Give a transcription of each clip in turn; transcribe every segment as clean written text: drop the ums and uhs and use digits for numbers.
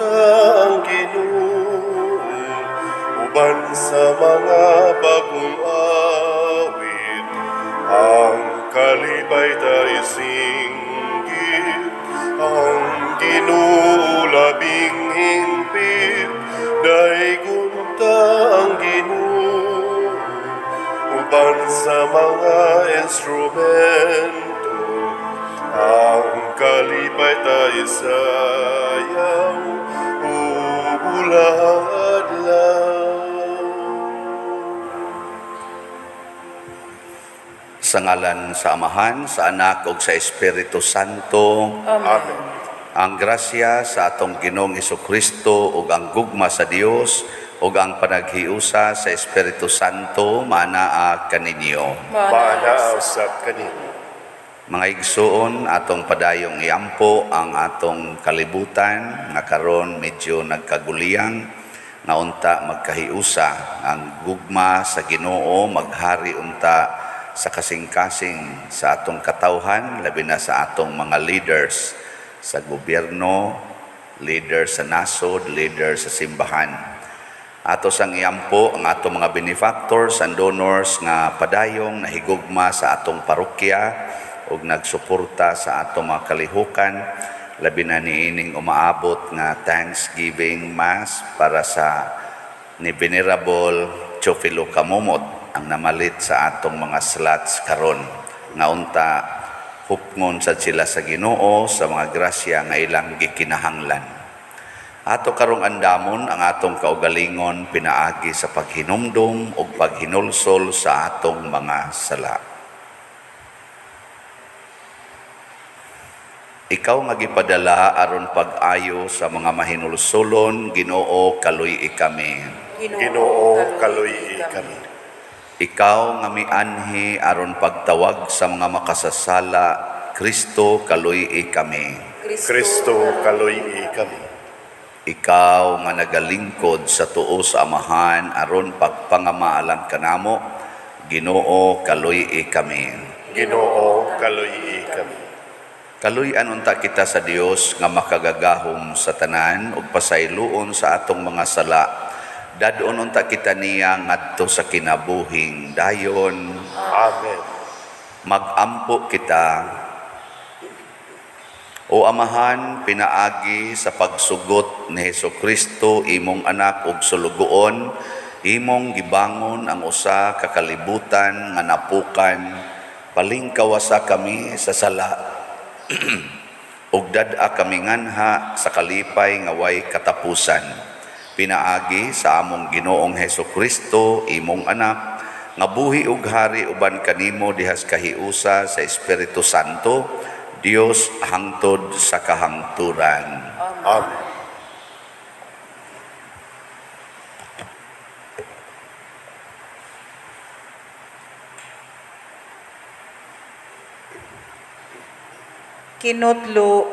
Daygunta ang Ginoo uban sa mga bagong awit, ang kalipay ta isinggit, ang Ginoo labing hingpit. Daygunta ang Ginoo uban sa mga instrumento, ang kalipay ta isayaw ug ulahang adlaw. Sa ngalan sa Amahan, sa Anak ug sa Espiritu Santo. Amen. Ang grasya sa atong Ginoong Kristo ug ang gugma sa Dios ug ang panaghiusa sa Espiritu Santo maanaa kaninyo. Maanaa usab kanimo. Mga igsuon, atong padayong iampo ang atong kalibutan nga karon medyo nagkaguliyang, nga unta magkahiusa ang gugma sa Ginoo maghari unta sa kasing-kasing sa atong katawhan, labi na sa atong mga leaders sa gobyerno, leader sa nasod, leader sa simbahan. Ato sang iampo ang atong mga benefactors and donors nga padayong nahigugma sa atong parokya ug nagsuporta sa atong mga kalihukan, labi na niining umaabot nga Thanksgiving Mass para sa ni Venerable Teofilo Camomot, ang namalit sa atong mga slots karon, nga unta hupngon sad sila sa Ginoo sa mga grasya nga ilang gikinahanglan. Ato karong andamon ang atong kaugalingon pinaagi sa paghinumdum ug paghinulsol sa atong mga sala. Ikaw nga gipadala aron pag-ayo sa mga mahinulsolon, Ginoo, kaluy-i kami. Ginoo, kaluy-i kami. Ikaw nga mianhi aron pagtawag sa mga makasasala, Kristo, kaluy-i kami. Kristo, kaluy-i kami. Ikaw nga nagalingkod sa tuo sa Amahan aron pagpangamaalang kanamo, Ginoo, kaluy-i kami. Ginoo, kaluy-i kami. Kaluy-an unta kita sa Dios nga makagagahom sa tanan ug pasayloon sa atong mga sala. Dad-on unta kita niya ngadto sa kinabuhing dayon. Amen. Magampo kita. O Amahan, pinaagi sa pagsugot ni Hesukristo imong anak ug sulugoon, imong gibangon ang usa ka kalibutan nga napukan, palingkawasa kami sa sala ug dad-a kami nganha sa kalipay nga way katapusan. Pinaagi sa among Ginoong Hesukristo imong anak, nga buhi ug hari uban kanimo dihas kahiusa sa Espiritu Santo, Dios hangtod sa kahangturan. Amen. Kinutlo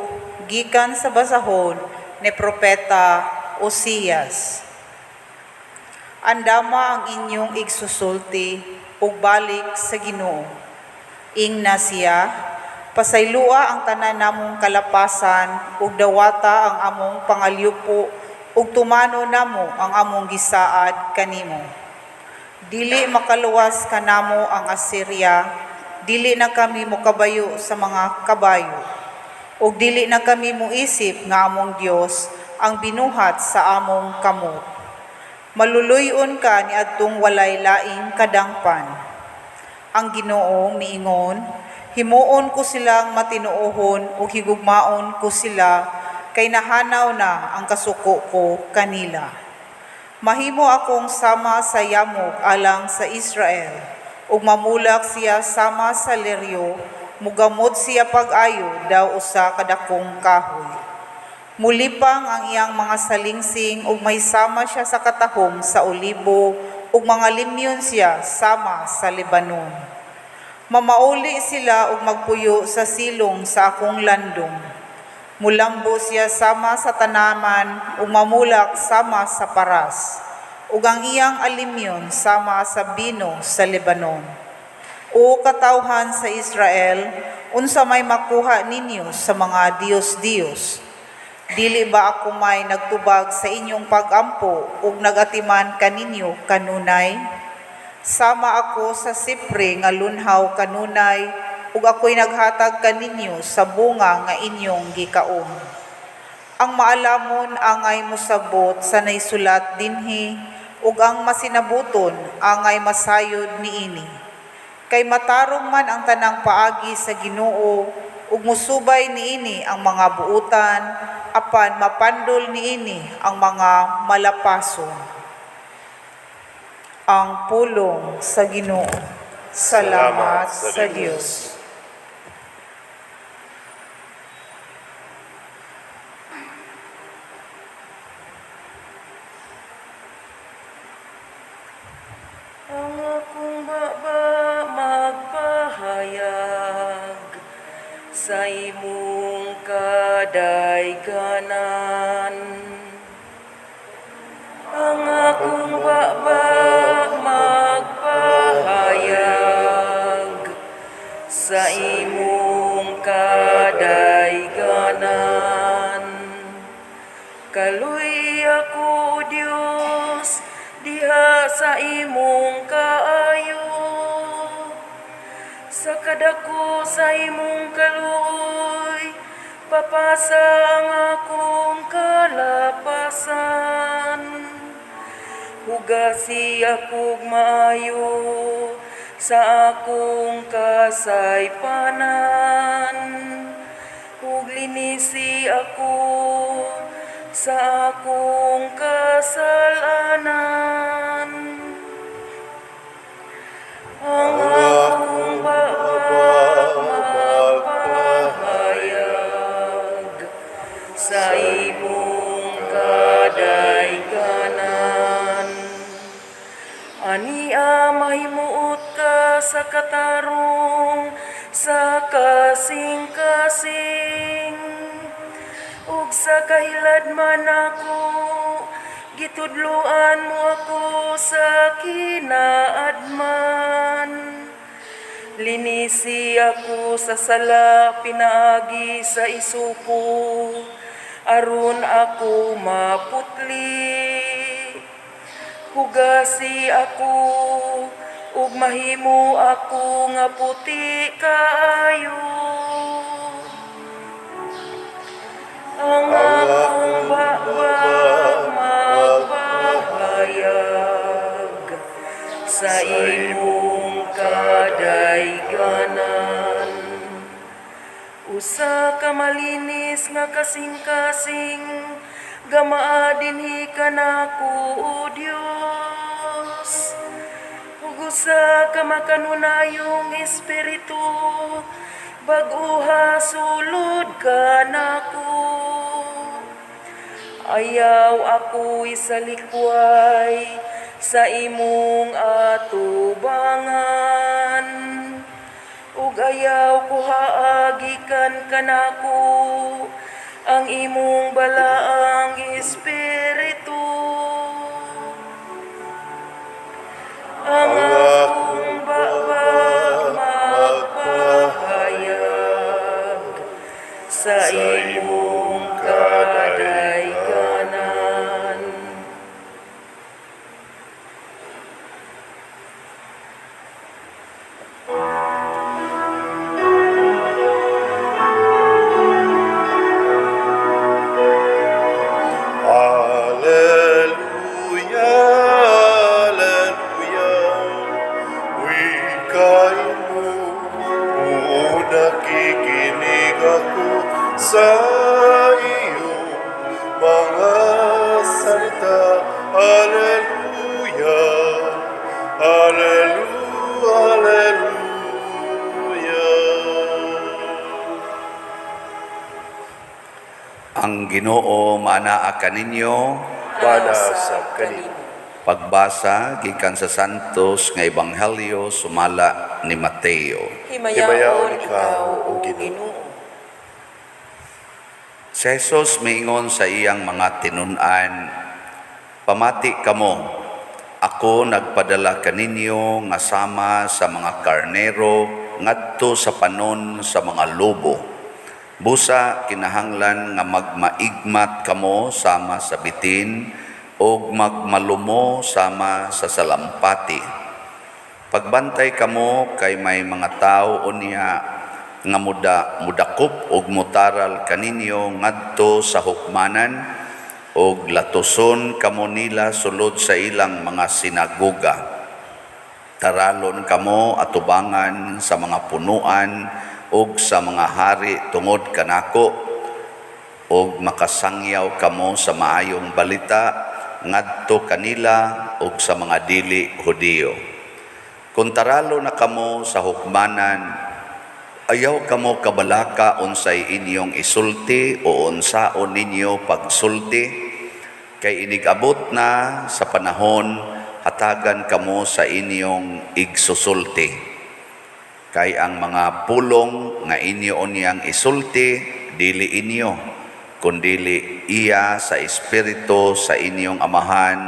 gikan sa basahon ni Propeta Osias. Andama ang inyong igsusulti ug balik sa Ginoo. Ingna siya, pasaylua ang tanan namong kalapasan ug dawata ang among pangalyupo ug tumano namo ang among gisaad kanimo. Dili makaluwas kanamo ang Assyria, dili na kami mokabayo sa mga kabayo. Ug dili na kami moisip nga among Dios ang binuhat sa among kamot. Maluluy-on ka niadtong walay laing kadangpan. Ang Ginoo miingon, himuon ko silang matinuohon ug higugmaon ko sila kay nahanaw na ang kasuko ko kanila. Mahimo akong sama sa yamog alang sa Israel, ug mamulak siya sama sa leryo, mugamot siya pag-ayo daw usa ka dakong kahoy. Mulipang ang iyang mga salingsing ug may sama siya sa katahom sa olibo ug mga limyon siya sama sa Lebanon. Mamauli sila ug magpuyo sa silong sa akong landong. Mulambo siya sama sa tanaman ug mamulak sama sa paras, ug ang iyang alimyon sama sa bino sa Lebanon. O katawhan sa Israel, unsa may makuha ninyo sa mga diyos-diyos? Dili ba ako may nagtubag sa inyong pagampo ug nagatiman kaninyo kanunay? Sama ako sa sipre nga lunhaw kanunay ug ako'y naghatag kaninyo sa bunga nga inyong gikaon. Ang maalamon angay mosabot sa naisulat dinhi ug ang masinabuton angay masayod niini. Kay matarong man ang tanang paagi sa Ginoo ug musubay niini ang mga buutan apan mapandol niini ang mga malapason. Ang pulong sa Ginoo. Salamat sa Dios. Ang akong baba magpahayag sa imong kadayganan. Ang akong baba magpahayag sa imong kadayganan. Kaluy ako, Dios, diha sa imong kaayo. Sa kadako sa imong kaluoy, papasa ang akong kalapasan. Hugasi akog maayo sa akong kasaypanan. Ug linisi ako sa akong kasalanan. Ang akong baba magpahayag sa imong kadayganan. Ania mahimuot ka sa katarong, sa kasing-kasing, ug sa kahiladman ako, gitudloan mo ako sa kinaadman. Linisi ako sa sala, pinaagi sa isupo, aron ako maputli. Hugasi ako, ug mahimo ako nga puti kaayo. Ang akong baba magpahayag sa imong kadayganan. Usa ka malinis nga kasing-kasing, gamaa dinhi kanako, O Dios. Ug usa ka makanunayong espiritu, bag-oha sulod kanako. Ayaw ako isalikway sa imong atubangan, ug ayaw kuhaa gikan kanako ang imong balaang espiritu. Ang akong baba magpahayag sa imong kadayganan. Alleluia, Alleluia. Wikain mo, oo, nakikinig ako sa iyong mga salita. Alleluia, Alleluia, Alleluia. Ang Ginoo maanaa kaninyo. Maanaa sab kanimo. Pagbasa gikan sa Santos nga Ebanghelyo sumala ni Mateo. Himayaon ikaw, O Ginoo. Si Jesus miingon sa iyang mga tinun-an, "Pamati kamo, ako nagpadala kaninyo nga sama sa mga karnero ngadto sa panon sa mga lobo. Busa kinahanglan nga magmaigmat kamo sama sa bitin ug magmalumo sama sa salampati. Pagbantay kamo kay may mga tawo unya nga mudakop og mutaral kaninyo ngadto sa hukmanan ug latuson kamo nila sulod sa ilang mga sinagoga. Taralon kamo atubangan sa mga punuan ug sa mga hari tungod kanako, ug makasangyaw kamo sa maayong balita ngadto kanila ug sa mga dili Hudiyo. Kung taralo na kamo sa hukmanan, ayaw kamo kabalaka unsay inyong isulti o unsaon ninyo pagsulti, kay inigabot na sa panahon hatagan kamo sa inyong igsusulti. Kay ang mga pulong nga inyo unyang isulti, dili inyo, kundili iya sa Espiritu sa inyong Amahan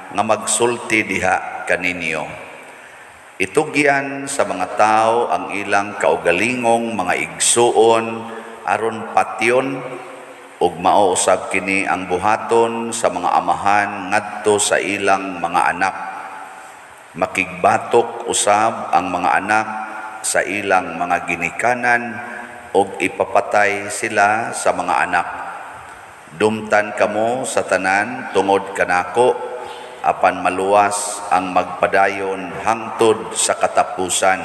nga magsulti diha kaninyo. Itugyan sa mga tao ang ilang kaugalingong mga igsuon aron patyon, ug mao usab kini ang buhaton sa mga amahan ngadto sa ilang mga anak. Makigbatok usab ang mga anak sa ilang mga ginikanan ug ipapatay sila sa mga anak. Dumtan kamo sa tanan tungod kanako, apan maluwas ang magpadayon hangtod sa katapusan.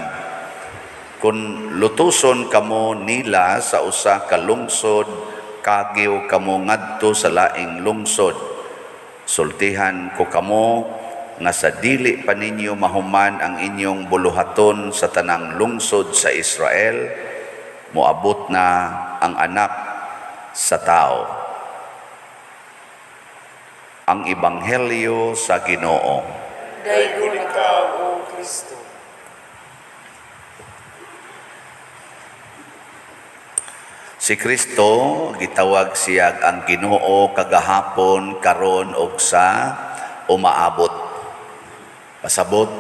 Kung lutuson kamo nila sa usa ka lungsod, kagiw kamo ngadto sa laing lungsod. Sultihan ko kamo nga sa dili pa ninyo mahuman ang inyong buluhaton sa tanang lungsod sa Israel, moabot na ang Anak sa Tao. Ang Ebanghelyo sa Ginoo. Daygon ikaw, O Kristo. Si Kristo gitawag siya ang Ginoo kagahapon, karon ug sa umaabot. Pasabot,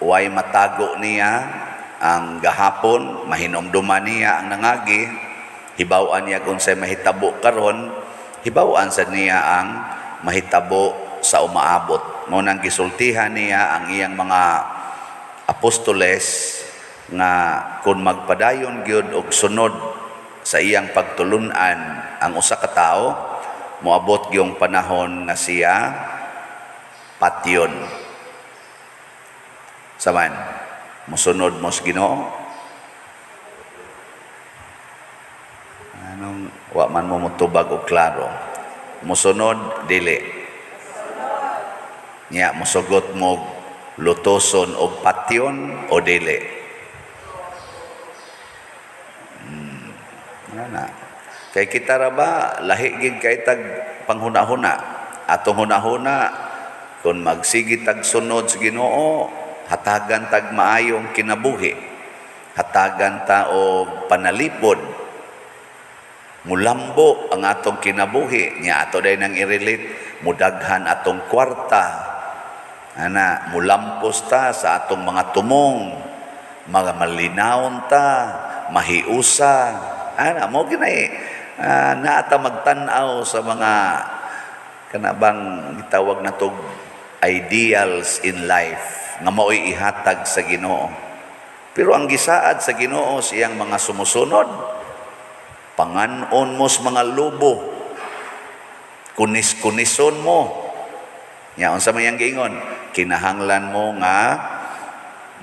way matago niya ang gahapon, mahinumduman niya ang nangagi, hibaw-an niya kung say mahitabo karon, hibaw-an sad niya ang mahitabo sa umaabot. Mao nang gisultihan niya ang iyang mga apostoles nga kung magpadayon gyud og sunod sa iyang pagtulun-an ang usa ka tawo, moabot gyung panahon nga siya patyon. Saman, mosunod mo sa Ginoo? Anong wa man mo motubag og klaro? Mosunod dili. Nya mosugot mo lutoson og patyon o dili? Ana. Kay kita ra ba lahi gid kay tag panghuna-huna. Atong hunahuna kun magsige tag sunod sa Ginoo, hatagan tag maayong kinabuhi, hatagan ta og panalipod, mulambo ang atong kinabuhi. Nya ato day nang i-relate, mudaghan atong kwarta, ana, mulampos ta sa atong mga tumong, mga malinawon ta, mahiusa, ana, mo ginay naata magtan-aw sa mga kanabang gitawag na tog ideals in life nga mao'y ihatag sa Ginoo. Pero ang gisaad sa Ginoo sa iyang mga sumusunod, pangan-on mo sa mga lobo, kunis-kunison mo. Nya unsa may iyang giingon? Kinahanglan mo nga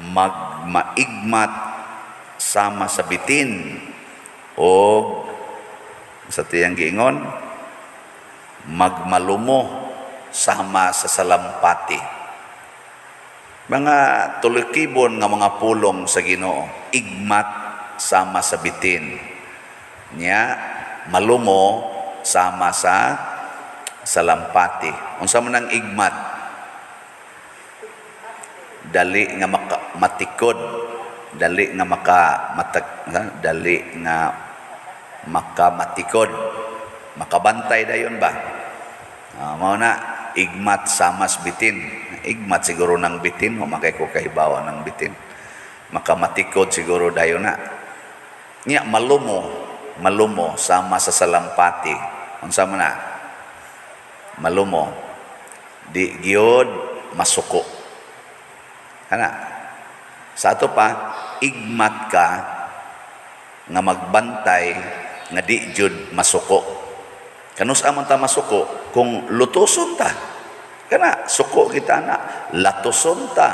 magmaigmat sama sa bitin o sa tiyang giingon, magmalumo sama sa salampati. Mga tulukibon nga mga pulong sa Ginoo, igmat sama sa bitin. Nya malumo sama sa salampati. Unsa man ang igmat? Dali nga matikod, dali nga maka matag, dali nga makamatikod, makabantay dayon ba? Mao na igmat sama sa bitin. Igmat siguro ng bitin, o makay ko kahibawa ng bitin. Makamatikod siguro dayon na. Nya malumo. Malumo sama sa salampati. Unsa man na? Malumo. Di gyud masuko. Kana. Sa ato pa, igmat ka nga magbantay nga di jud masuko. Kanus-a man ta masuko kung lutuson ta? Kana, suko kita na, latuson ta,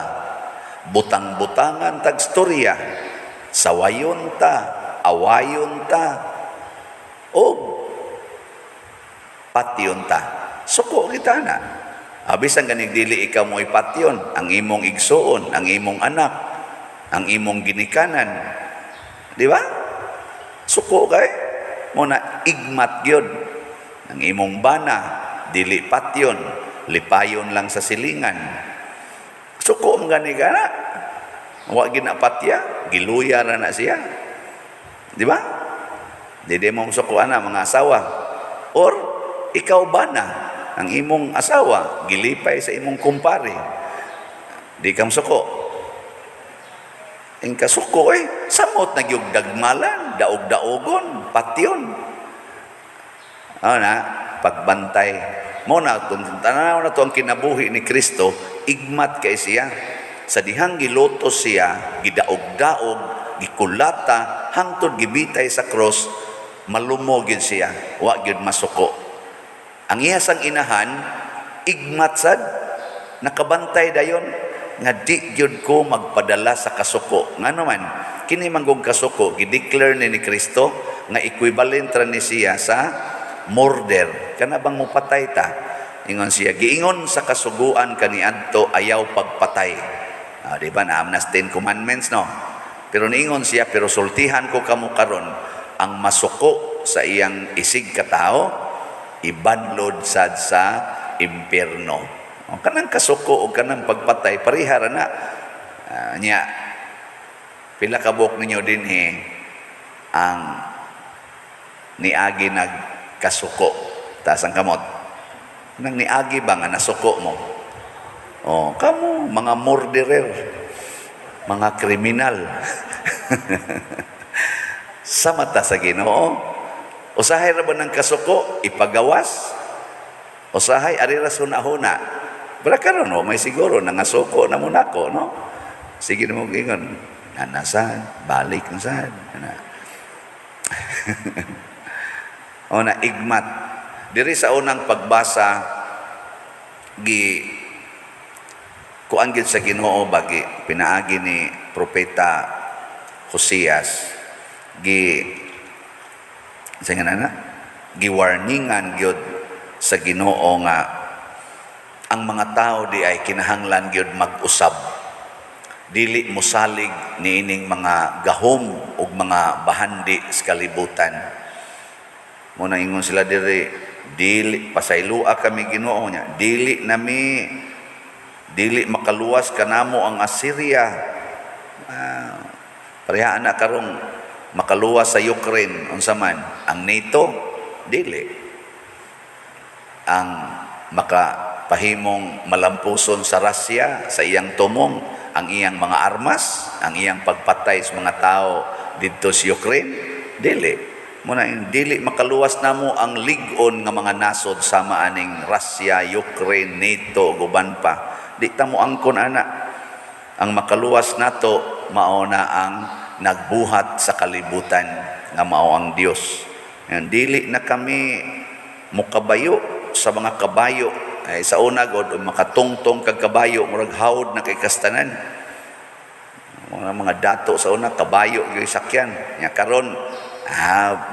butang-butangan tag storya, sawayon ta, awayon ta, o patyon ta. Suko kita na. Bisan ganig dili ikaw mo ipatyon, ang imong igsuon, ang imong anak, ang imong ginikanan. Di ba? Suko kay mo na, igmat gyud. Ang imong bana dili patyon, lipayon lang sa silingan. Suko man gani ka na. Wa ginapatya, giluya ra na siya. Di ba? Di di mo suko ana mga asawa. Or ikaw bana, ang imong asawa gilipay sa imong kumpare. Di ka suko. Ing kasuko eh, samot na gyud dagmalan, daog-daogon, patyon. Ano na, pagbantay. Mo na, kung tanaw na to ang kinabuhi ni Kristo, igmat kay siya. Sa dihang gilutos siya, gidaog-daog, gikulata, hangtod gibitay sa cross, malumo gyud siya, wa gyud masuko. Ang iya sang inahan, igmat sad, nakabantay dayon, nga di gyud ko magpadala sa kasuko. Ngano man, kini manggong kasuko, gideclare ni Kristo nga equivalent ra ni siya sa murder. Kana bang mupatay ta? Ingon siya, giingon sa kasuguan kaniadto, ayaw pagpatay. Ah, di ba naam na 10 Commandments, no? Pero niingon siya, pero sultihan ko kamo karon, ang masuko sa iyang isig katao, ibanlod sad sa impierno. O, kanang kasuko o kanang pagpatay, parehara na. Ah, nya, pila ka buok ninyo dinhi ang niagi nagkasuko? Taas ang kamot. Nang niagi ba nga nasuko mo? Oh, kamo mga murderer, mga kriminal. Sa mata sa Ginoo, usahay ra ba ng kasuko ipagawas? Usahay ari ra huna-huna. Bara karon no, may siguro nangasuko na mo nako, no? Sige na mo ingon, nanasan, balik na sad. Ana. O na igmat. Diri sa unang pagbasa, gi kuan gid sa Ginoo bagi pinaagi ni propeta Hosias, gi sa nga na giwarningan gyud sa Ginoo nga ang mga tao di ay kinahanglan gyud mag-usab, dili mosalig niining mga gahom ug mga bahandi sa kalibutan. Mo na ingon sila diri, dili pasaylua kami, Ginoo niya, dili nami, dili makaluwas kanamo ang Assyria. Pareha na karong makaluwas sa Ukraine, unsa man ang NATO? Dili ang makapahimong malampuson sa Russia sa iyang tumong, ang iyang mga armas, ang iyang pagpatay sa mga tao didto sa Ukraine. Dili muna, dili makaluwas namo ang lig-on nga mga nasod sama aning Russia, Ukraine, NATO ug uban pa. Di ta mo angkon ana. Ang makaluwas nato mao na ang nagbuhat sa kalibutan nga mao ang Dios. Yan, dili na kami mukabayo sa mga kabayo. Ay, sa una god, makatungtong kag kabayo, murag hawd na kay kastanan. Mga dato sa una, kabayo gyud sakyan. Nya karon,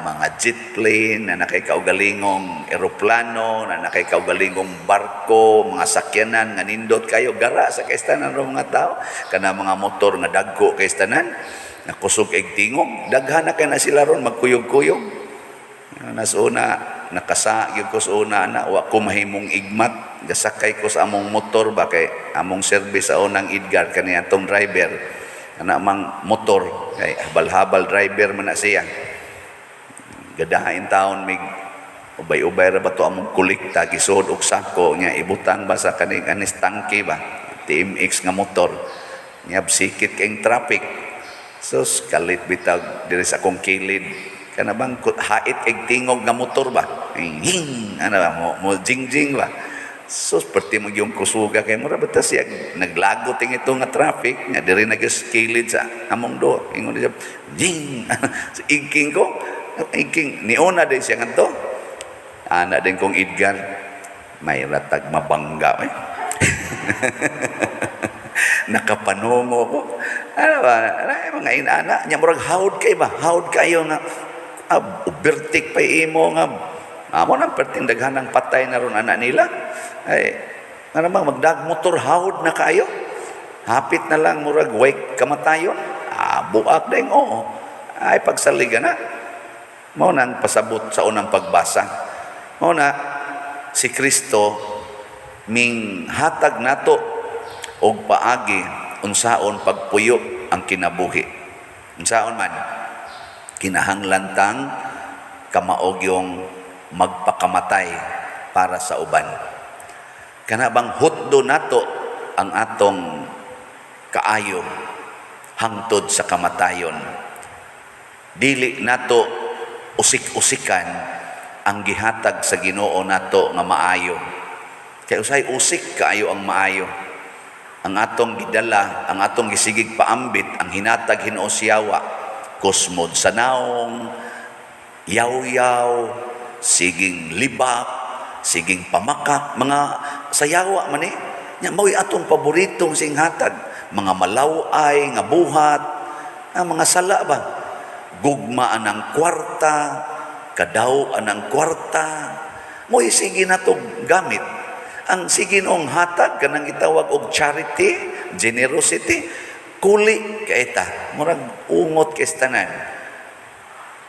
mga jet plane na nakay kaugalingong eroplano, na nakay kaugalingong barko, mga sakyanan nga nindot kayo, gara sa kaistanan ro mga tao, kana mga motor nga dagko kaistanan, nakusog ig tingog, daghan na kay na sila ron magkuyog-kuyog. Nas una, nakasa gyud ko sa una na wa ko mahimong igmat, gasakay ko sa among motor ba, kay among service sa unang Edgar kani atong driver ana mang motor kay habal-habal driver man na siya. Gadahain taon mig ubay-ubay ra ba to among kolekta, gisod og sako nya ibutang ba sa kaning anis tangke ba, TMX nga motor nya, sikit kayong traffic. Sus, kalit bitag diri sa akong kilid. Kana bang hait ig tingog nga motor ba? Hing, ano ba mo jing-jing ba? So, perti mo yung kusuga kay mura bata siya naglagot ting ito nga traffic nga diri nagaskilid sa among do. Ingon siya, jing. So, igking ko, igking niuna din siya ngadto. Ana din kong Edgar, may ratag mabangga eh. Nakapanungo ko. Ano ba? Ano, mga inana. Nya murag hawd kay ba? Hawd kayo nga. Ah, overtake pa imo nga. Amo nang perting daghan ng patay na ron anak nila. Ay, ano bang magdag motor hawd na kayo? Hapit na lang murag wake kamatayon. Ah, buak ding oo. Ay, pagsaliga na. Mao nang pasabot sa unang pagbasa. Mao na si Kristo ming hatag nato og paagi unsaon pagpuyo ang kinabuhi. Unsaon man kinahanglan tang kamaog yung magpakamatay para sa uban. Kana bang hutdo nato ang atong kaayo hangtod sa kamatayon. Dili nato usik-usikan ang gihatag sa Ginoo nato nga maayo. Kay usay usik kaayo ang maayo. Ang atong gidala, ang atong gisigig paambit, ang hinatag Ginoo siyawa, kusmod sa naong, yaw-yaw, siging libak, siging pamakak, mga sayawa man eh. Nya mao'y atong paboritong singhatag, mga malaway nga buhat, ang mga sala ba? Gugma anang kwarta, kadaw anang kwarta, mo'y sige nato gamit. Ang sige noong hatag, kanang gitawag og charity, generosity, kuli kaita, murag ungot kay tanan.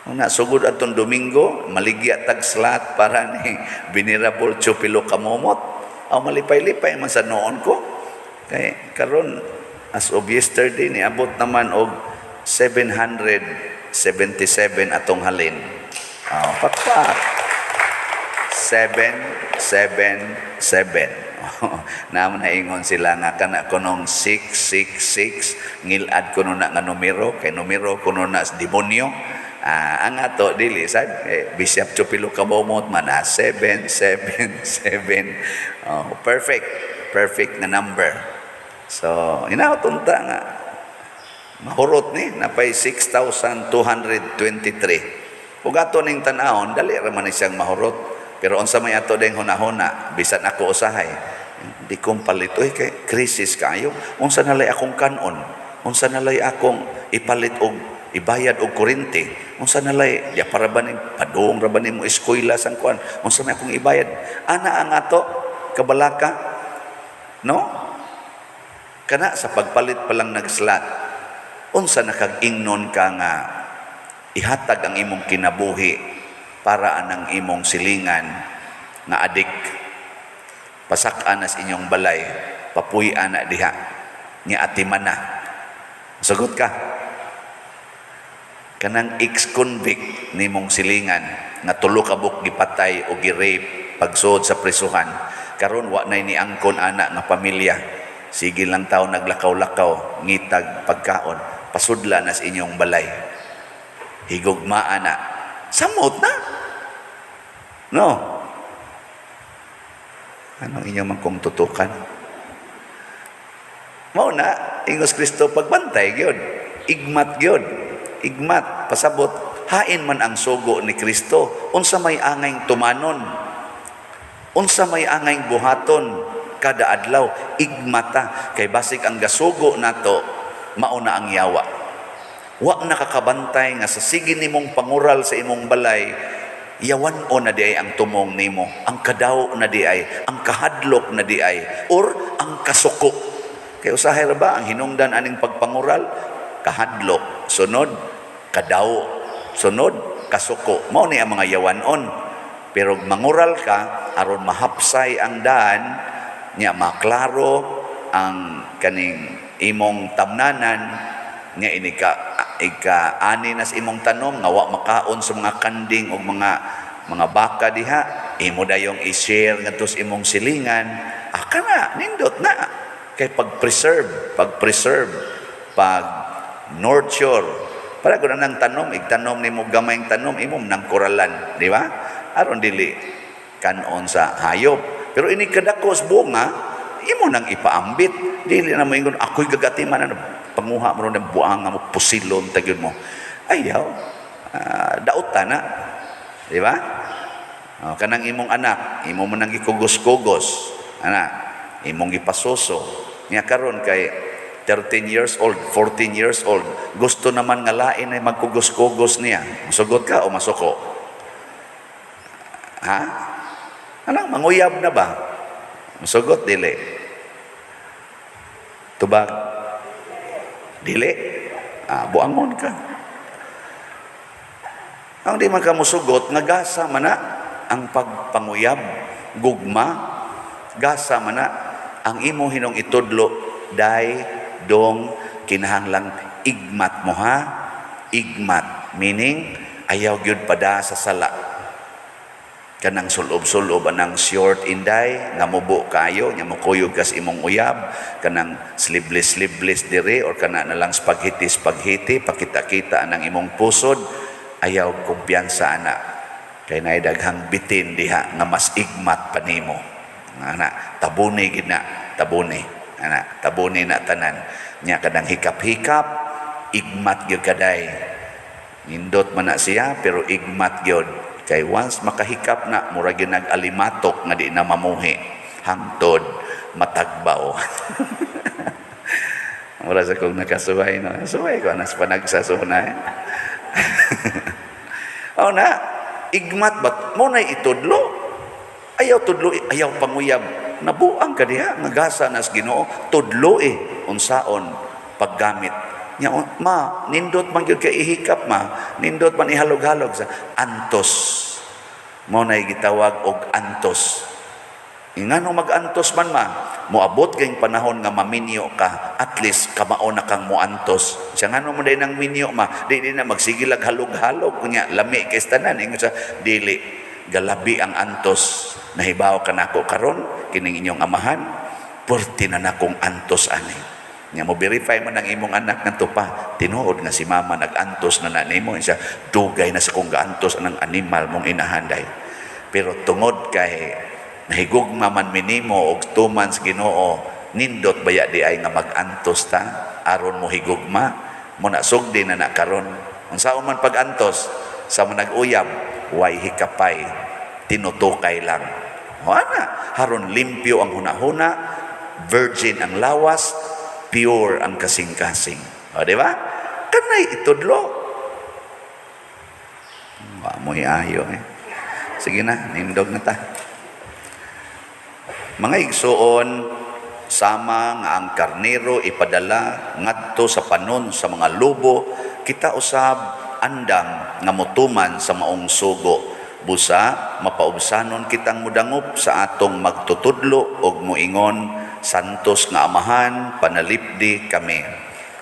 Una, sugod atong Domingo, maligya tag slot para ni Venerable Chupilo Kamomot. Aw malipay-lipay man sa noon ko. Kay karon as of yesterday niabot naman og 777 atong halin. Oh, pakpak. 777. Naman naingon sila nga kana kunong 666, ngilad kuno na nga numero kay numero kuno na sa demonyo. Ah, ang ato dili sad eh, Bishop Chupilo Kabomot man 777. Oh, perfect. Perfect na number. So, inaot unta nga mahurot ni napay 6,223. Ug ato ning tan-awon, dali ra man ni siyang mahurot. Pero unsa may ato ding hunahuna, bisan ako usahay, di kong palit oy kay krisis kaayo. Unsa nalay akong kanon? Unsa nalay akong ipalit og ibayad og kuryente? Unsa nalay ya para ba ni padung ra ba nimo eskwela sang kuan? Unsa may akong ibayad? Ana ang ato kabalaka, no? Kana sa pagpalit pa lang nagslot, unsa nakag-ingnon ka nga ihatag ang imong kinabuhi para anang imong silingan nga adik, pasak-an nas inyong balay, papuy-an na diha nya atiman na? Sagot ka kanang ex-convict nimong silingan nga tulo ka buok gipatay o gi-rape pagsuod sa prisuhan, karon wa nay niangkon ana nga pamilya, sige lang tao naglakaw-lakaw ngitag pagkaon, pasudla na sa inyong balay, higugmaan na, samot na, no? Anong inyong man kong tutukan? Mao na ingos Kristo, pagbantay gyud, igmat gyud, igmat. Pasabot hain man ang sugo ni Kristo, unsa may angay tumanon, unsa may angay buhaton kada adlaw, igmata kay basig ang gasugo nato mao na ang yawa. Wa nakakabantay nga sa sige nimong pangural sa imong balay, yawan o na di ay ang tumong nimo, ang kadaw na di ay, ang kahadlok na di ay, or ang kasuko. Kay usahay ra ba ang hinungdan aning pagpangural? Kahadlok, sunod kadaw, sunod kasuko. Mao ni ang mga yawanon. Pero mangural ka aron mahapsay ang daan nya, maklaro ang kaning imong tamnanan nga inika ika ani nas imong tanom nga wa makaon sa mga kanding o mga baka diha, imo dayong i-share ngadto sa imong silingan. Ah, kana nindot na kay pag-preserve, pag-preserve, pag nurture. Para kung nang tanom, igtanom nimo gamayng tanom, imo nang kuralan, di ba? Aron dili kanon sa hayop. Pero ini kadako sa bunga, imo nang ipaambit. Dili na mo ingon, ako'y gagatiman ano, panguha mo ron ng buanga mo, pusilon tagyod mo. Ayaw, dauta na. Di ba? Oh, kanang imong anak, imo mo nang gikugos-kugos, ana, imong gipasuso. Nya karon kay 13 years old, 14 years old, gusto naman nga lain ay magkugos-kugos niya. Masugot ka o masuko? Ha? Anong manguyab na ba? Masugot dili. Tubag. Dili. Ah, buangon ka. Ang di man ka musugot, nga gasa man na ang pagpanguyab, gugma, gasa man na ang imo hinong itudlo, day, dong, kinahanglang igmat mo ha, igmat, meaning, ayaw gyud pada sa sala. Kanang sulob-sulob anang short inday nga mubo kayo nya mukuyog kas imong uyab, kanang sleeveless sleeveless dire or kana na lang spaghetti spaghetti, pakita-kita anang imong pusod, ayaw kumpiyansa ana kay naay daghang bitin diha nga mas igmat pa nimo. Ana, tabuni gid na, tabuni ana, tabuni na tanan nya. Kanang hikap-hikap, igmat gyud kaday. Nindot man na siya pero igmat gyud kay once makahikap na, mura gyud nag-alimatok nga di na mamuhi hangtod matagbaw. Mura sa kong nakasuway, no, suway ko anas panagsasuna eh. Oh na, igmat bat mo na itudlo. Ayaw tudlo, ayaw panguyab. Nabuang ka diha nga gasa nas Ginoo, tudlo eh unsaon paggamit nya. Ma, nindot man gyud kay ihikap, ma, nindot man ihalog-halog sa antos. Mo na gitawag og antos. Ingano mag-antos man ma, moabot kayong panahon nga maminyo ka, at least kamao na kang moantos. Siya ngano mo din ang minyo ma, di di na magsigilag halog-halog, kunya lami kay tanan. Ingon sa dili, galabi ang antos. Nahibaw ka nako karon, kining inyong amahan, purti na nakong antos ani. Nya mo verify man ang imong anak nga pa, tinuod nga si mama nag-antos na na nimo. Siya, dugay na sa kong gaantos anang animal mong inahanday. Pero tungod kay nahigugma man minimo og tuman sa Ginoo, nindot baya di ay nga mag-antos ta aron mo higugma mo na, sugdi na na karon. Unsaon man pag-antos sa mo nag-uyab, way hikapay, tinutukay lang. O ana, haron limpyo ang hunahuna, virgin ang lawas, pure ang kasing-kasing. O di ba? Kanay itudlo. Wa mo'y ayo eh. Sige na, nindog na ta. Mga igsuon, sama nga ang karnero ipadala ngadto sa panon sa mga lobo, kita usab andam nga motuman sa maong sugo. Busa mapaubsanon kitang mudangop sa atong magtutudlo og moingon, Santos nga Amahan, panalipdi kami.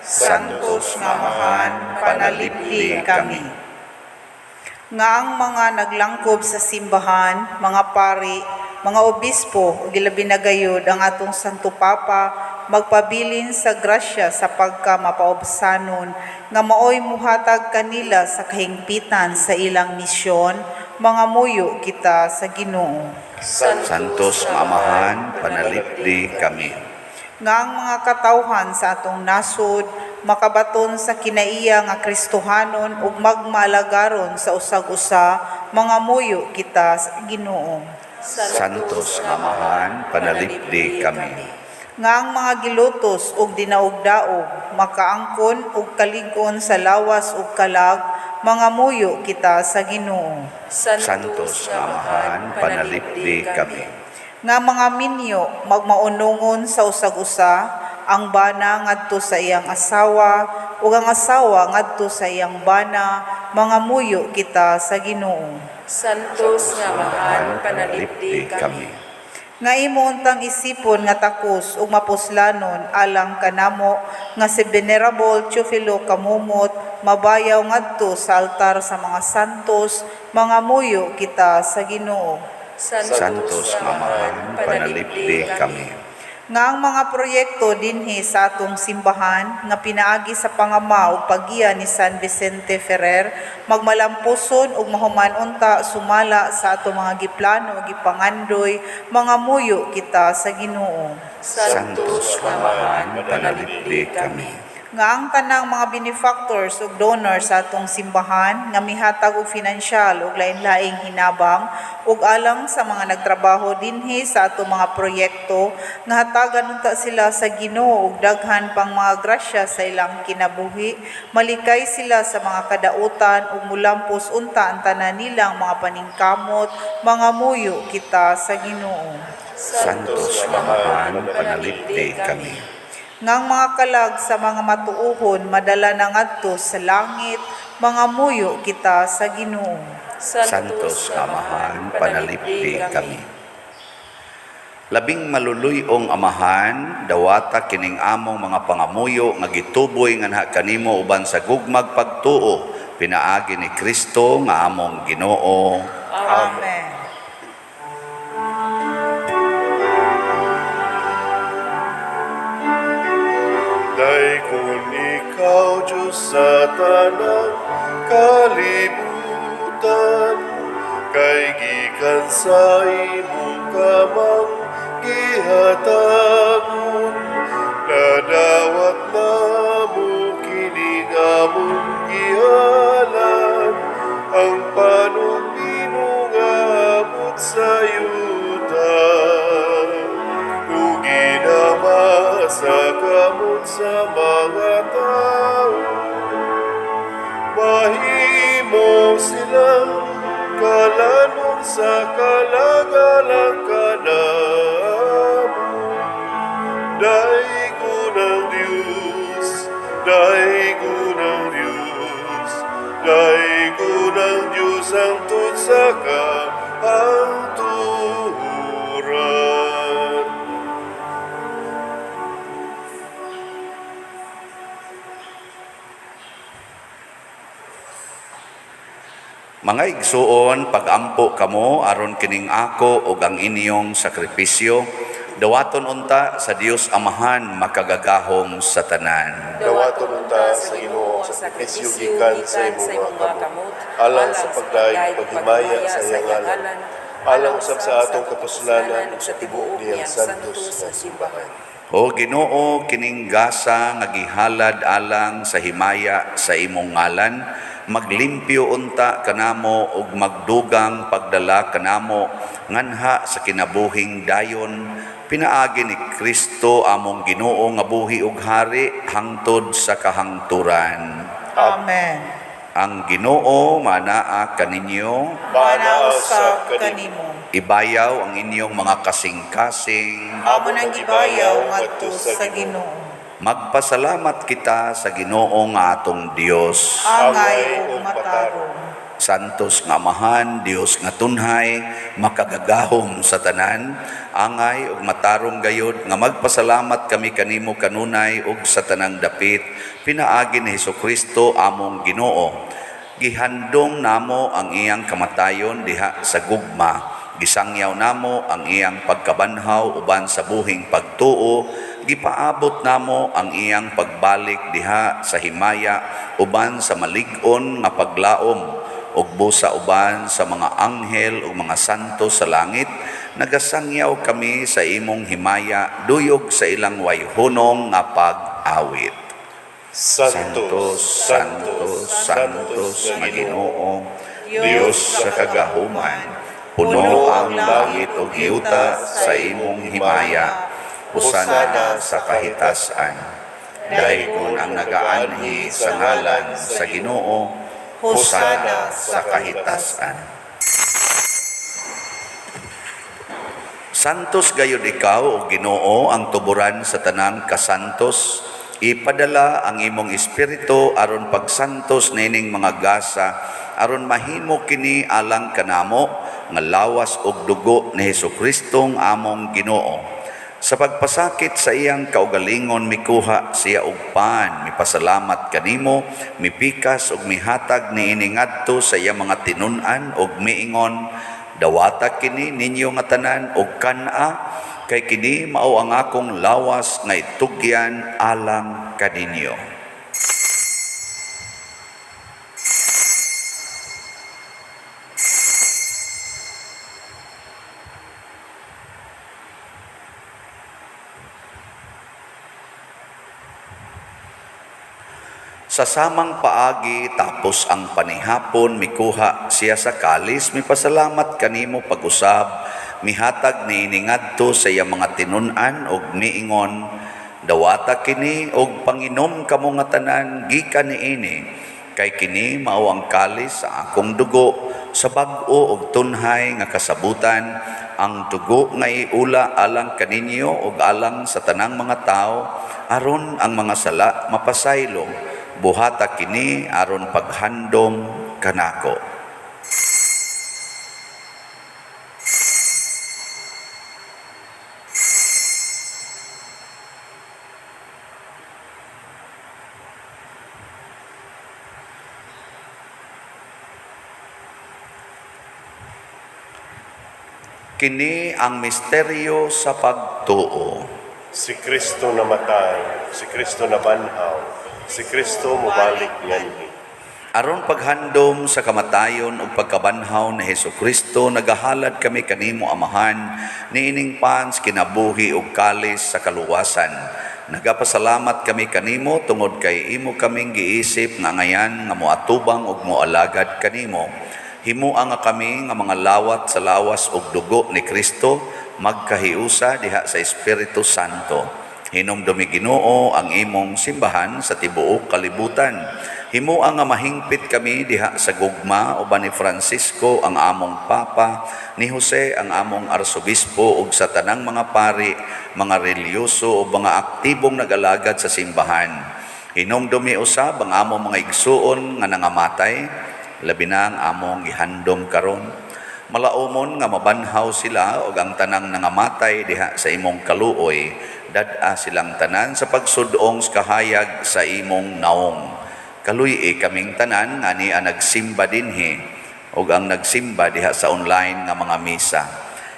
Santos nga Amahan, panalipdi kami. Nga ang mga naglangkob sa simbahan, mga pari, mga obispo, ug ilabi na gayud ang atong Santo Papa, magpabilin sa grasya sa pagka mapaubsanon nga maoy muhatag kanila sa kahingpitan sa ilang misyon, mangamuyo kita sa Ginoo. Santos nga Amahan, panalipdi kami. Nga ang mga katawhan sa atong nasod makabaton sa kinaiya nga Kristohanon ug magmalagaron sa usag-usa, mangamuyo kita sa Ginoo. Santos nga Amahan, panalipdi kami. Nga ang mga gilutos ug dinaog-daog makaangkon og kalig-on sa lawas ug kalag, mangamuyo kita sa Ginoo. Santos nga Amahan, panalipdi kami. Nga mga minyo magmaunongon sa usag-usa, ang bana ngadto sa iyang asawa ug ang asawa ngadto sa iyang bana, mangamuyo kita sa Ginoo. Santos nga Amahan, panalipdi kami. Nga imo untang isipon nga takos ug mapuslanon alang kanamo nga si Venerable Teofilo Camomot mabayaw ngadto sa altar sa mga santos, mangamuyo kita sa Ginoo. Santos nga Amahan, panalipdi kami. Nga ang mga proyekto dinhi sa atong simbahan nga pinaagi sa pangama ug paggiya ni San Vicente Ferrer magmalampuson ug mahuman unta sumala sa atong mga giplano ug gipangandoy, mangamuyo kita sa Ginoo. Santos nga Amahan, panalipdi kami. Nga ang tanang mga benefactors ug donors sa atong simbahan nga mihatag og finansyal ug lain-laing hinabang ug alang sa mga nagtrabaho dinhi sa atong mga proyekto nga hatagan unta sila sa Ginoo og daghan pang mga grasya sa ilang kinabuhi, malikay sila sa mga kadautan ug mulampos unta ang tanan nilang mga paningkamot, mangamuyo kita sa Ginoo. Santos nga Amahan, panalipdi kami. Nga ang mga kalag sa mga matuohon madala na ngadto sa langit, mangamuyo kita sa Ginoo. Santos nga Amahan, panalipdi kami. Labing maluluyong Amahan, dawata kining among mga pangamuyo nga gituboy nganha kanimo uban sa gugmag pagtuo, pinaagi ni Kristo nga among Ginoo. Amen. Daykon ikaw, Diyos, sa tanang kalibutan, kay gikan sa imong kamang gihatagon, nadawat namo kini among gihalad, ang panugbinog nga abot sa yuta. Ug ginama sa kamot sa mga tao, mahimo silang kalanon sa kalagalang kanamo. Daygon ang Diyos, daygon ang Diyos, daygon ang Diyos hangtod sa kahangturan. Mga igsuon, pagampo kamo aron kining ako ug ang inyong sakripisyo, dawaton unta sa Dios Amahan makagagahom sa tanan. Dawaton unta sa Ginoo ang sakripisyo gikan sa imong mga kamot, alang sa pagdayeg paghimaya sa iyang ngalan, alang usab sa atong kapuslanan ug sa tibuok niyang santos nga simbahan. O Ginoo, kining gasa nga gihalad alang sa himaya sa imong ngalan, maglimpyo unta kanamo ug magdugang pagdala kanamo nganha sa kinabuhing dayon, pinaagi ni Kristo among Ginoo nga buhi ug hari hangtod sa kahangturan. Amen. Ang Ginoo manaa kaninyo, Manaa usab kanimo. Ibayaw ang inyong mga kasing-kasing. Amo nang gibayaw ngadto sa Ginoo. Magpasalamat kita sa Ginoo nga atong Dios. Angay ug matarong. Santos nga Amahan, Dios nga tunhay, makagagahom sa tanan, angay ug matarong gayod nga magpasalamat kami kanimo kanunay ug sa tanang dapit, pinaagi ni Hesukristo among Ginoo. Gihandong namo ang iyang kamatayon diha sa gugma. Gisangyaw namo ang iyang pagkabanhaw uban sa buhing pagtuo. Gipaabot namo ang iyang pagbalik diha sa himaya uban sa malig-on nga paglaom ug busa uban sa mga anghel ug mga santo sa langit. Nagasangyaw kami sa imong himaya duyog sa ilang wayhunong nga pag-awit. Santos, Santos, Santos nga Ginoo, Dios sa kagahuman, puno ang langit ug yuta sa imong himaya. Hosana sa kahitasan. Daygon ang nagaanhi sa ngalan sa Ginoo, Hosana sa kahitasan. Santos gayud ikaw, o Ginoo, ang tuburan sa tanang kasantos. Ipadala ang imong espiritu aron pagsantos nining mga gasa, aron mahimo kini alang kanamo nga lawas ug dugo ni Hesukristong among Ginoo. Sa pagpasakit sa iyang kaugalingon mikuha siya og pan, mipasalamat kanimo, mipikas ug mihatag niini ngadto sa iyang mga tinun-an ug miingon, dawata kini ninyo nga tanan og kan-a, Kay kini mao ang akong lawas nga itugyan alang kaninyo. Sa samang paagi tapos ang panihapon, mikuha siya sa kalis, mipasalamat kanimo pag-usab, mihatag niini ngadto sa iyang mga tinun-an og miingon, dawata kini og panginom kamo nga tanan gikan niini, kay kini mao ang kalis sa akong dugo sa bag-o og tunhay nga kasabutan, ang dugo nga iula alang kaninyo og alang sa tanang mga tawo aron ang mga sala mapasaylo. Buhata kini aron paghandom kanako. Kini ang misteryo sa pagtuo. Si Kristo namatay, si Kristo nabanhaw, si Kristo mobalik nganhi. Aron paghandom sa kamatayon ug pagkabanhaw ni Hesukristo, nagahalad kami kanimo Amahan niining pans kinabuhi ug kalis sa kaluwasan. Nagapasalamat kami kanimo tungod kay imo kaming giisip nga ngayan nga moatubang ug moalagad kanimo. Himoa nga kami nga mga lawat sa lawas ug dugo ni Kristo magkahiusa diha sa Espiritu Santo. Hinumdumi Ginoo ang imong simbahan sa tibuok kalibutan. Himoa nga mahingpit kami diha sa gugma uban ni Francisco ang among Papa, ni Jose ang among Arsobispo ug sa tanang mga pari, mga relihiyoso ug mga aktibong nag-alagad sa simbahan. Hinumdumi usab ang among mga igsuon nga nangamatay, labi na ang among gihandom karon. Malaumon nga mabanhaw sila og ang tanang nangamatay diha sa imong kaluoy, dad-a silang tanan sa pagsudong sa kahayag sa imong naong. Kaluy-i kaming tanan nga niya nagsimba dinhi og ang nagsimba diha sa online nga mga misa.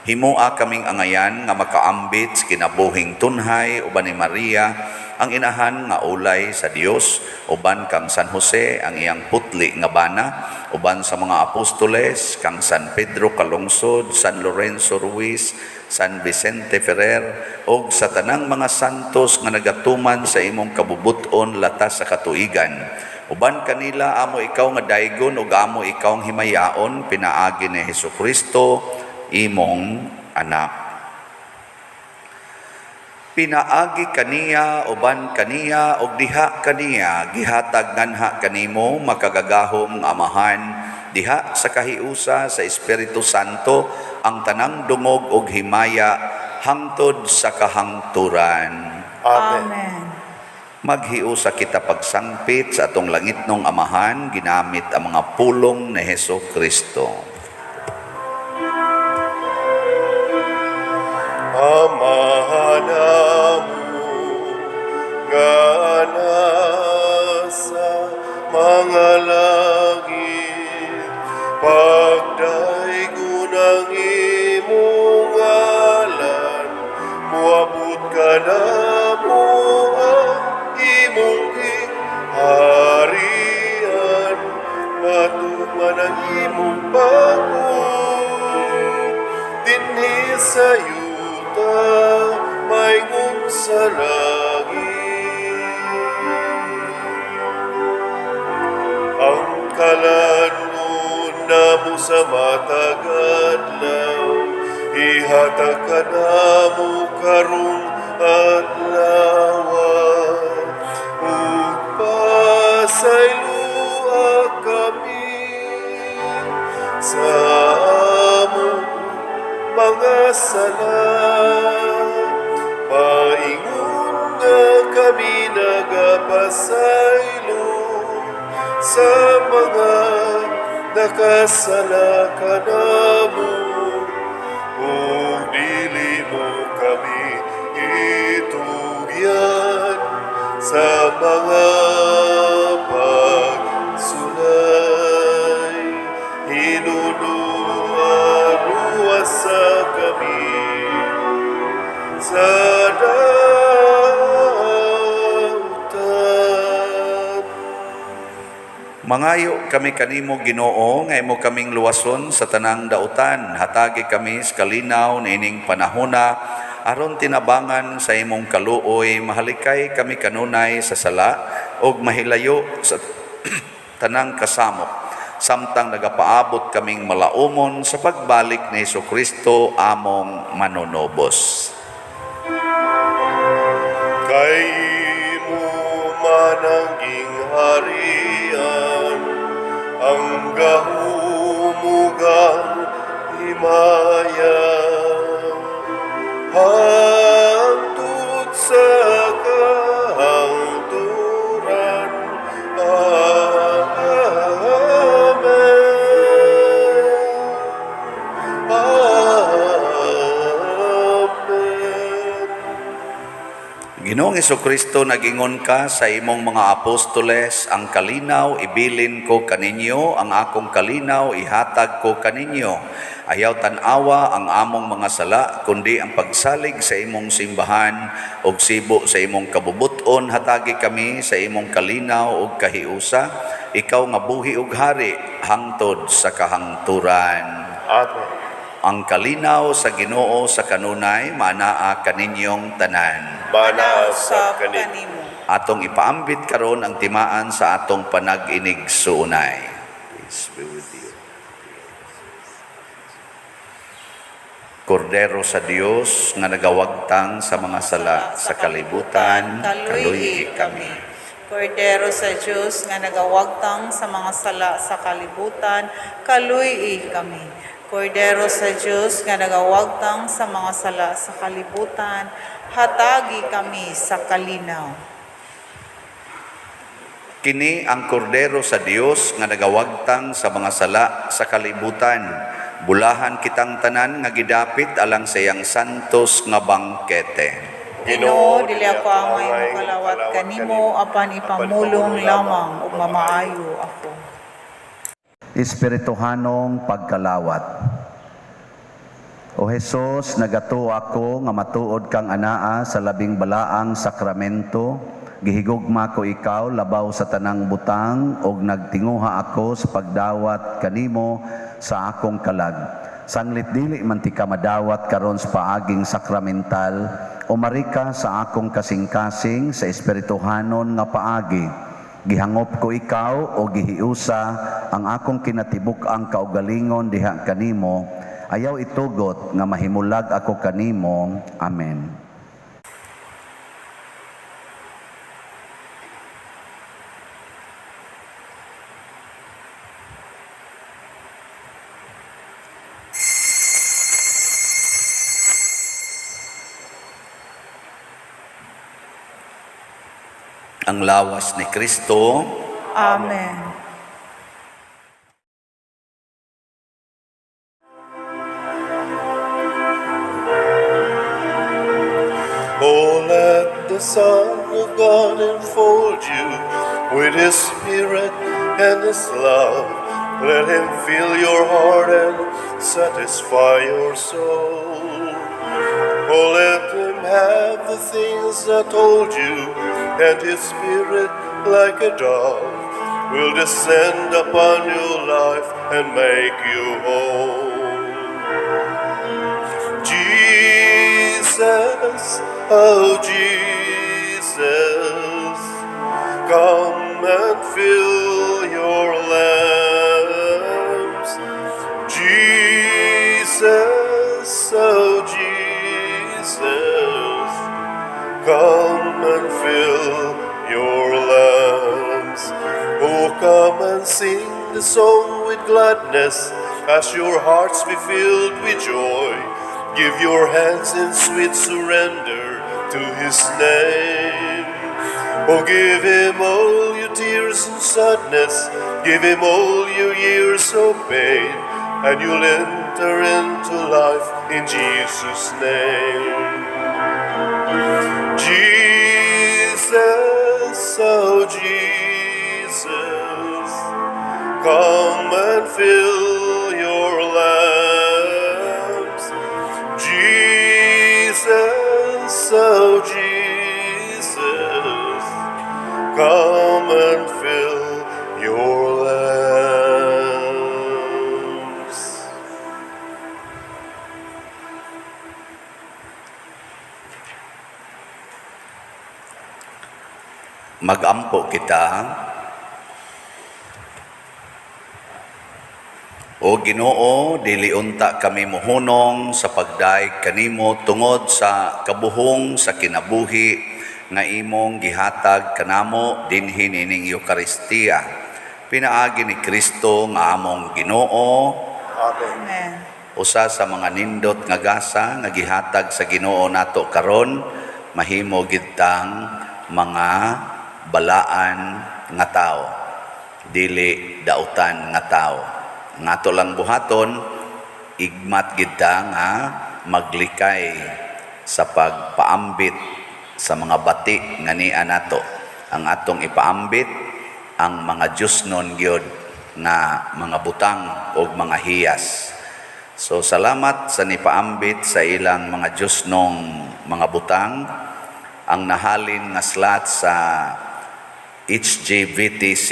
Himoa kaming angayan nga makaambit sa kinabuhing tunhay uban ni Maria ang inahan nga ulay sa Dios, uban kang San Jose ang iyang putli nga bana, uban sa mga apostoles kang San Pedro Calungsod, San Lorenzo Ruiz, San Vicente Ferrer, ug sa tanang mga santos nga nagatuman sa imong kabubuton latas sa katuigan. Uban kanila amo ikaw nga daygon ug amo ikaw ang himayaon pinaagi ni Hesukristo imong anak. Pinaagi kaniya, uban kaniya, ug diha kaniya, gihatag nganha kanimo makagagahom nga Amahan, diha sa kahiusa sa Espiritu Santo ang tanang dungog ug himaya hangtod sa kahangturan. Amen. Amen. Maghiusa kita pagsangpit sa atong langitnong Amahan, ginamit ang mga pulong ni Hesus Kristo. Amahan namo nga nasa mga langit, pagdaygon ang imong ngalan, moabot kanamo ang imong harian, matuman ang imong pagbuot dinhi sa yuta maingon sa langit. Ang kalan-on namo sa matag adlaw, ihatag kanamo karong adlaw, ug pasayloa kami sa among mga sala, maingon nga kami nagapasaylo sa mga nakasala kanamo, ug dili mo kami itugyan sa mga pagsulay. Hinunua sa kami Mangayo kami kanimo, Ginoo, nga imo kaming luwason sa tanang dautan. Hatagi kami sa kalinaw niining panahona aron tinabangan sa imong kaluoy mahalikay kami kanunay sa sala ug mahilayo sa tanang kasamok samtang nagapaabot kaming malaumon sa pagbalik ni Kristo among manunubos. Kay imo man ang gingharian, ang gahom ug ang himaya, hangtod sa kahangturan. Amen. Amen. Ginoong Kristo, nagingon ka sa imong mga apostoles, "Ang kalinaw ibilin ko kaninyo, ang akong kalinaw ihatag ko kaninyo. Ayaw tan-awa ang among mga sala, kundi ang pagsalig sa imong simbahan ug sibo sa imong kabubuton, hatagi kami sa imong kalinaw ug kahiusa, ikaw nga buhi ug hari hangtod sa kahangturan." Amen. Ang kalinaw sa Ginoo sa kanunay maanaa kaninyong tanan. Maanaa sa kanimo. Atong ipaambit karon ang timaan sa atong panag-inigsuonay. Peace be with you. Kordero sa Dios nga nagawagtang sa mga sala sa kalibutan, kaluy kami. Kordero sa Dios nga nagawagtang sa mga sala sa kalibutan, kaluy kami. Kordero sa Dios nga nagawagtang sa mga sala sa kalibutan, hatagi kami sa kalinaw. Kini ang kordero sa Dios nga nagawagtang sa mga sala sa kalibutan. Bulahan kitang tanan nga gidapit alang sa iyang santos nga bangkete. Ginoo, dili ako angay mokalawat kanimo apan ipamulong lamang ug mamaayo ako. Espirituhanong pagkalawat. O Hesus, nagatuo ako nga matuod kang anaa sa labing balaang sakramento. Gihigugma ko ikaw labaw sa tanang butang ug nagtinguha ako sa pagdawat kanimo sa akong kalag. Sanglit dili man tika madawat karon sa paaging sakramental, umari ka sa akong kasing-kasing sa espirituhanon nga paagi. Gihangop ko ikaw o gihiusa ang akong kinatibuk-ang kaugalingon diha kanimo. Ayaw itugot nga mahimulag ako kanimo. Amen. Ang lawas ni Kristo. Amen. Oh, let the Son of God enfold you with His Spirit and His love. Let Him fill your heart and satisfy your soul. Oh, let Him have the things that hold you, and His Spirit, like a dove, will descend upon your life and make you whole. Jesus, oh Jesus, come and fill your lamps. Jesus, oh Jesus, come and fill your lamps. Oh, come and sing the song with gladness as your hearts be filled with joy. Give your hands in sweet surrender to His name. Oh, give Him all your tears and sadness. Give Him all your years of pain, and you'll enter into life in Jesus' name. Jesus, oh Jesus, come and fill your lamps. Jesus, oh Jesus, come and fill your Magampo kita. O Ginoo, dili unta kami mohunong sa pagdayeg kanimo tungod sa kabuhong sa kinabuhi nga imong gihatag kanamo dinhi nining Eukaristiya. Pinaagi ni Kristo nga among Ginoo. Amen. Amen. Usa sa mga nindot nga gasa nga gihatag sa Ginoo nato karon, mahimo gid tang mga balaan nga tawo, dili dautan nga tawo. Nga ato lang buhaton, igmat gid ta nga maglikay sa pagpaambit sa mga bati nga nia nato. Ang atong ipaambit ang mga Diyosnon gyud nga mga butang og mga hiyas. So salamat sa nipaambit sa ilang mga Diyosnong mga butang. Ang nahalin nga slot sa HJVTC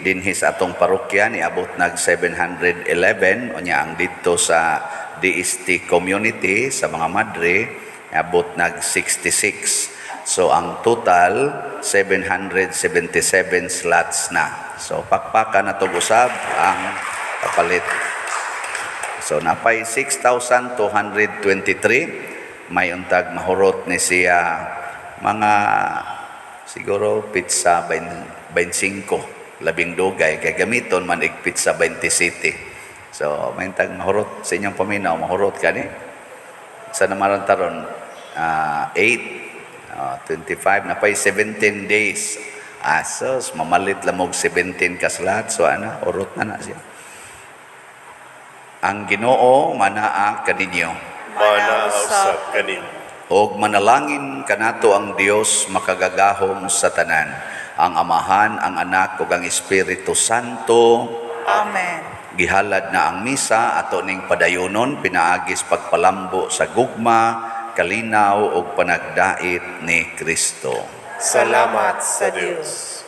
dinhi sa atong parokya niabot nag 711, unya ang didto sa DST community sa mga madre niabot nag 66. So ang total 777 slots na. So pakpakan na usab ang kapalit. So napay 6,223, may untag mahurot ni siya mga siguro pizza 25, labing dugay kay gamiton man ig pizza 20 city. So may untag mahurot sa inyong paminaw, mahurot kani. Sa naman taron 8, 25, napay 17 days. Asos, mamalit lamog 17 kaslat. So ana, urot na na siya. Ang Ginoo manaa kaninyo. Mana usab kanimo. Og manalangin kanato ang Dios makagagahom sa tanan, ang Amahan, ang Anak ug ang Espiritu Santo. Amen. Gihalad na ang misa, ato ning padayonon pinaagis pagpalambo sa gugma, kalinaw ug panagdait ni Kristo. Salamat sa Dios.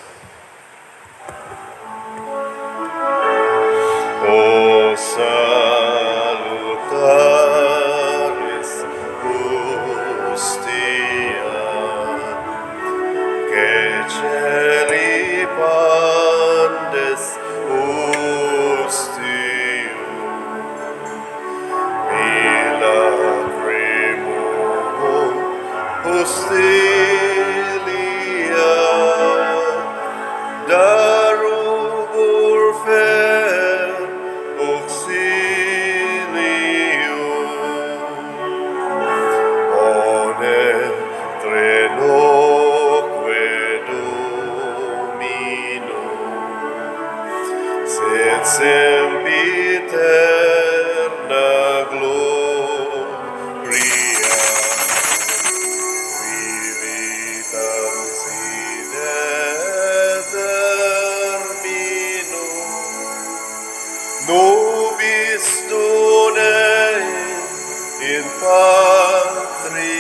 O salutaris hostia, che celi pandes ostium, mi lacrimum hostilia, da rubor fer auxilium. One trenoque Domino, sed sempiterna gloria, qui vitam sine termino, nobis done in Patria.